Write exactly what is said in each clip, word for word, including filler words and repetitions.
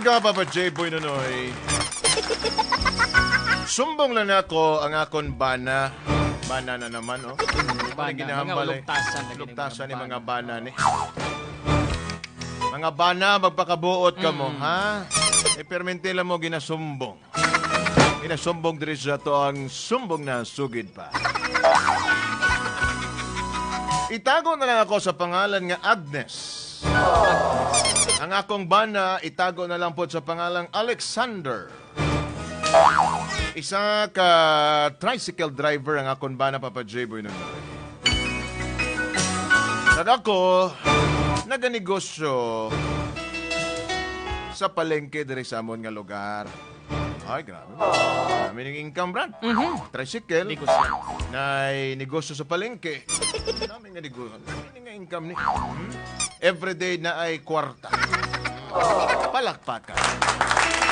Ka, Papa J Boy Nonoy. Sumbong lang nako ang akon bana. Bana na naman, oh. Ano bana, ginahambal, mga eh? Lugtasan na gini, lugtasan ni mga bana ni. Mga bana, magpakabuot kamo, ha? Eh, permente lang mo ginasumbong. Ginasumbong diri sa to ang sumbong na sugid pa. Itago na lang ako sa pangalan nga Agnes. Ang akong bana, itago na lang pod sa pangalang Alexander. Isa ka tricycle driver ang akong bana, Papa J Boy Nonoy. Kag ako, naganegosyo sa palengke diri sa amon nga lugar. Ay, grabe. Kami ning income, Brad. Mhm. Tricycle. Negosyo. Nay negosyo sa palengke. Kami nga negosyo. Kami nga income ni. Hmm? Everyday na ay kwarta. Palakpakan.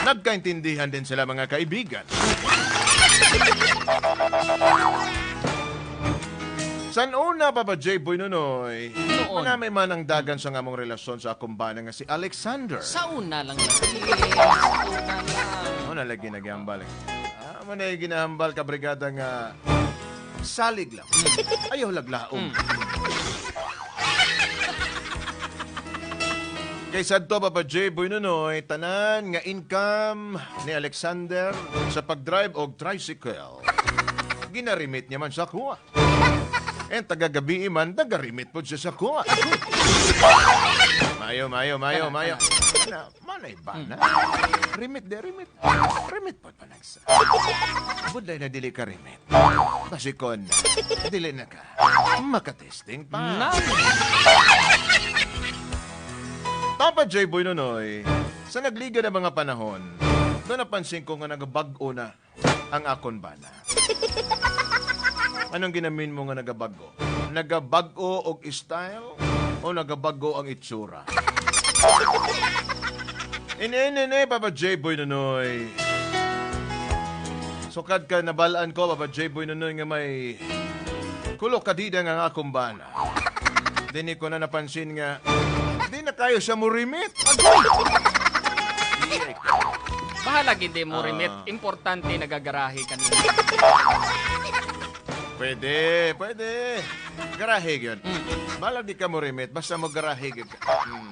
Nagkaintindihan din sila, mga kaibigan. San una, Papa J Boy Nonoy, noon, manamay man ang dagan sa among relasyon sa akong bana nga si Alexander. Sa una lang, sa una lang. Ano na lagi nagyambal, eh? Ah, man ay ginahambal ka, brigada, nga salig lang. Ayaw laglaom. Mm. Kay sadto, Papa J Boy Nonoy, tanan nga income ni Alexander sa pag-drive og tricycle, ginarimit niya man sa kuha. And taga gabii man, nagarimit po siya sa kuha. Mayo, mayo, mayo, mayo. Na, manay ba na? Rimit de, rimit. Rimit po pa nagsa. Budlay na dili ka rimit. Basikon, dili na ka makatesting pa. Na. Papa J Boy Nonoy, sa nagliga na mga panahon, doon napansin ko nga nagabag-o na ang akon bana. Anong ginamin mo nga nagabag-o? Nagabag-o og style o nagabag-o ang itsura? Ini, ini, ini, Papa J Boy Nonoy. Sukad ka nabalaan ko, Papa J Boy Nonoy, nga may kulok kadida nga akong bana. Dini ko na napansin nga di na kayo siya murimit. Agoy! Bahala gid di murimit. Ah. Importante nagagarahe kanina. Pwede, pwede. Garahe gyud. Mm. Bahala di ka murimit, basta mo garahe gyud ka. Mm.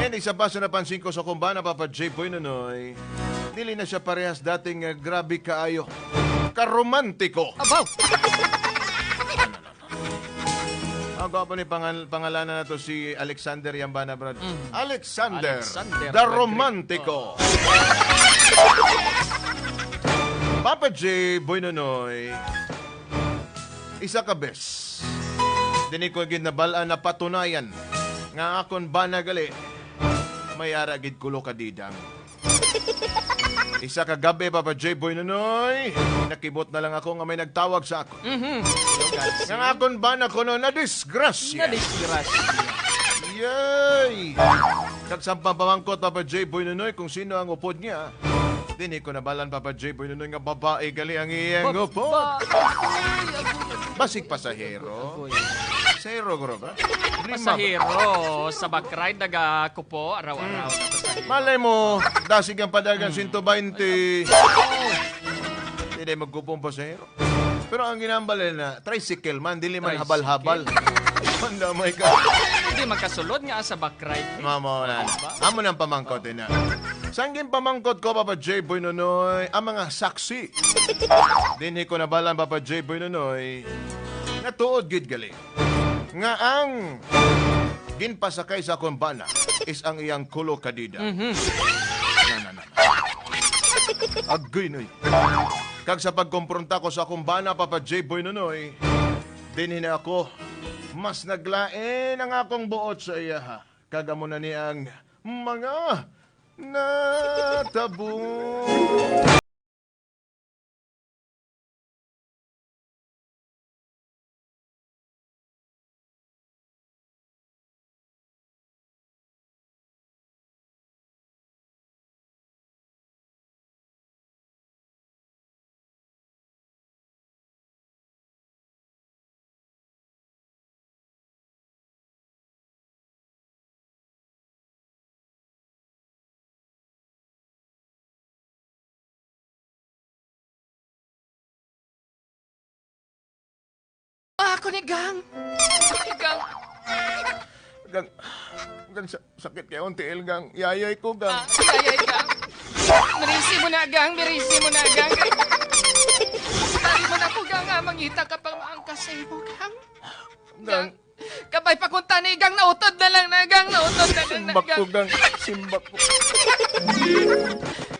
And isa pa sa napansin ko sa kumbana, Papa J Boy Nonoy, dili na siya parehas dating, ah, grabe kaayo. Karomantiko. Abaw! Ang gwapo ni pangal-, pangalanan na to si Alexander Yambana, Brad. Mm. Alexander, Alexander the Rodrigo. Romantico. Oh. Papa J, Boy Nonoy, isa ka bes. Dini ko gid nabal-an, napatunayan nga akon bana gali may ara gid kulo ka didang. Isa ka gabi, Papa J Boy Nonoy, nakibot na lang ako nga may nagtawag sa akon. Mhm. Nga ang akon bana kuno nadisgrasya. Nadisgrasya. Yay! Kag sa pamangkot, Papa J Boy Nonoy, kung sino ang upod niya. Dini ko nabalan, Papa J Boy Nonoy, nga babae gali ang iyang upod. Babae! Agoy, agoy, agoy. Basig pasahero. Agoy. Pasahero, guro ba? Lima ba? Pasahero, sa back ride, nagakupo, araw-araw na pasahero. Malay mo, dasig ang padagan, mm, sento baynte. Ay, agoy. Hindi magkupo ang pasahero. Pero ang ginambal na, tricycle man, dili man habal-habal. Tricycle. Mandamay ka. Hindi magkasulod nga sa back ride. Mamo na. Diba? Amo nang pamangkot, eh, na. Sang ginpamangkot ko, Papa J Boy Nonoy, ang mga saksi. Dinhi ko nabalan, Papa J Boy Nonoy, natuod gid gali nga ang ginpasakay sa akong bana is ang iyang kulo kadida. Mhm. Na, na, na. Agoy, noy. Kag sa pagkompronta ko sa akong bana, Papa J Boy Nonoy, dinhi na ako, mas naglain ang akong buot sa iyaha. Kag amo na ni ang mga natabo. Ni Gang. Ni Gang. Gang, gang sa, sakit kay ang tiil, gang. Yayay ko, gang. Ah, yayay, gang. Merisi mo na, gang. Merisi mo na, gang. Tali mo na ko, gang, ah. Mangita ka pang maangkas sa imo, gang. Gang. Gang. Kabay pa kung tani, gang. Nautod na lang na, gang. Nautod na lang na, Simbak gang. Ko, gang. Simbak ko.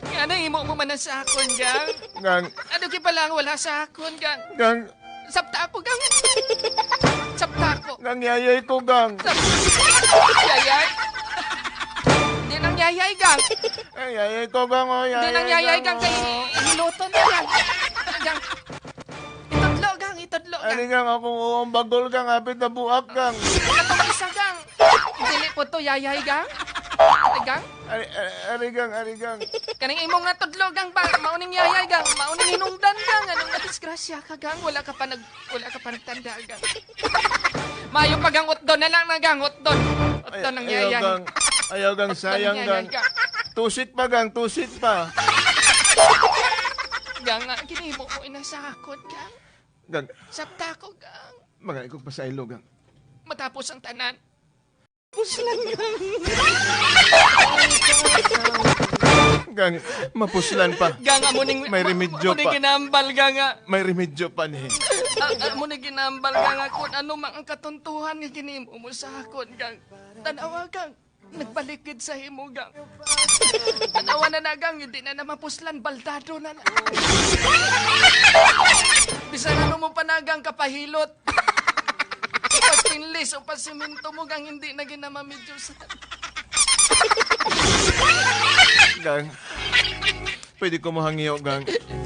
Nga na, imo mo man ang sa akon, gang. Gang. Ano ki pala ang wala sa akon, gang? Gang. Sapta ako, gang. Sapta ako. Gang, yayay ko, gang. Sap-, yayay? Di nang yayay, gang. Ay, yayay ko, gang, oh, Di yayay, nang yayay, gang, gang. Kay Oh. Hiluton na, gang. Gang. Itudlo, gang, itudlo, gang. Ari, gang, akong uwang bagol, gang, hapit na buak, gang. Katong isa, gang. Dili po to, yayay, gang. Ay, gang. Ari, ari, ari, gang, ari, gang. Kaning imong natudlo, gang, ba? Mauning yayay, gang. Mauning hinungdan, gang. Anong nadisgrasya ka, gang? Wala ka pa nag-, wala ka pa nagtanda, gang. Mayo pa, gang, utdon na lang na, gang. Utdon. Utdon ang Ay-, ayaw, yayay. Gang. Ayaw, gang, Utdon ang sayang, yayay, gang. Gang. Tusit pa, gang, tusit pa. Gang, nga, ginimo mo inasakot, gang. Gang. Sapta ko, gang. Mga ikog pasaylo, gang. Matapos ang tanan. Puslan, gang. Gang, mapuslan pa. Gang, amo ning, May remedyo amo ning pa. Ginambal, gang, ah. May remedyo pa ni. Ah, ah, amo ning ginambal, gang, ah, kung ano mang ang katuntuhan nga ginimo mo sa akon, gang. Tanawa, gang. Nagbalikid sa imo, gang. Tanawa na na, gang. Hindi na na mapuslan. Baldado na na. Bisan ano mo pa na, gang, kapahilot. Upas pinlis, upas simento mo, gang, hindi na ginamamidyosan. Gang, pwede ko mahangyo, gang.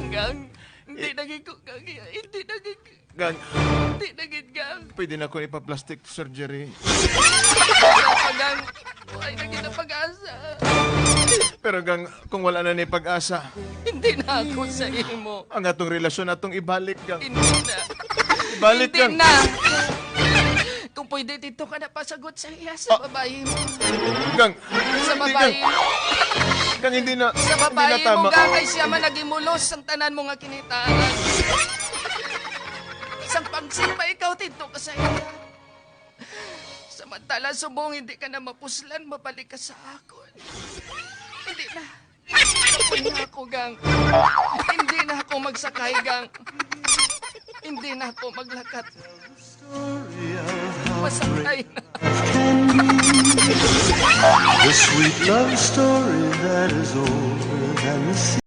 Gang, hindi Eh. Na gid ko, gang, hindi na gid. Gang. Hindi na gid, gang. Pwede na ko ipa-plastic surgery. Wala pa, gang. Wala na gid ang pag-asa. Pero, gang, kung wala na ni pag-asa. Hindi na ako sa imo. Ang atong relasyon atong ibalik, gang. Hindi na. Ibalik, Hindi gang. Na. Kung pwede, dito ka na pasagot sa iya sa Ah. Babae mo. Gang. Sa Hindi, babae gang. Mo. Gang, hindi na. Sa babae hindi na tama. Mo, gang, kay siya man nagimulos sang tanan mo nga kinitaan. Sang pagsimba ikaw, dito ka sa iya. Samantala, subong, hindi ka na mapuslan, mabalik ka sa akon. Hindi na. Kapoy na ako, gang. Hindi na ako magsakay, gang. Hindi na ako maglakat. Masakay na. The sweet love story that is older than the sea.